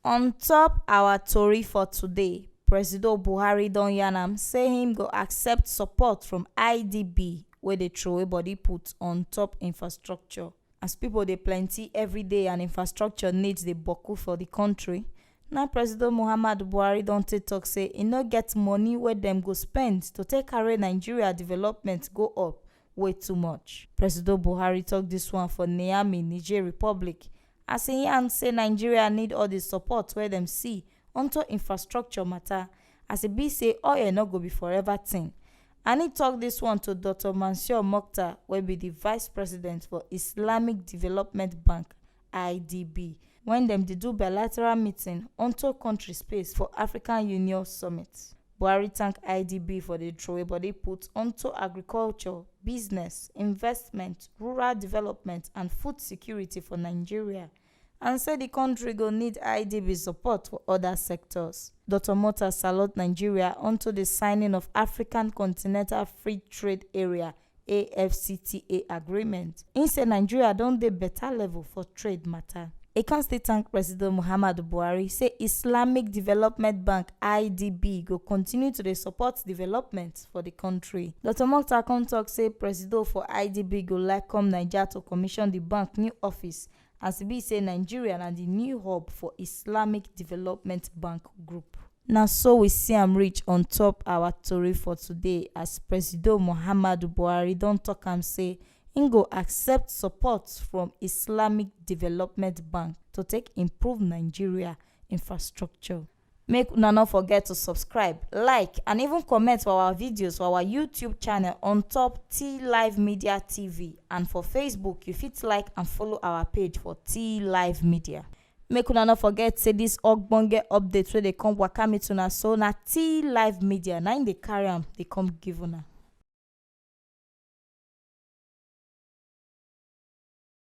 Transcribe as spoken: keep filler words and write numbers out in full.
On top our tori for today, Presido Buhari don yarn am say him go accept support from I D B wey dey throway body put on top infrastructure. As people dey plenty every day and infrastructure needs dey boku for the country, na Presido Muhammadu Buhari don take talk say e no get money wey dem go spend to take carry Nigeria development go up way too much. Presido Buhari talk this one for Niamey, Niger Republic, as he yarn say Nigeria need all the support wey dem see onto infrastructure matter, as e be say oil no go be forever thing. And he talk this one to Doctor Mansour Mokhtar, wey be the vice president for Islamic Development Bank, I D B, when dem dey do bilateral meeting onto country space for African Union Summit. Buhari thank I D B for the throway body put onto agriculture, business, investment, rural development and food security for Nigeria, and say the country go need I D B support for other sectors. Doctor Mokhtar salute Nigeria onto the signing of African Continental Free Trade Area, A F C T A agreement. He say Nigeria don dey better level for trade matter. E come still thank President Muhammadu Buhari, say Islamic Development Bank, I D B, go continue to dey support development for the country. Doctor Mokhtar come talk say Presido for I D B go like come Naija to commission the bank new office, as e be say Nigeria na the new hub for Islamic Development Bank Group. Na so we see am reach on top our tori for today, as Presido Muhammadu Buhari don talk am say im go accept support from Islamic Development Bank to take improve Nigeria infrastructure. Make una no forget to subscribe, like and even comment for our videos for our YouTube channel on top T Live Media T V, and for Facebook you fit like and follow our page for T Live Media. Make una no forget say this ogbonge update wey dey come waka meet una so na T Live Media na im dey carry am dey come give una.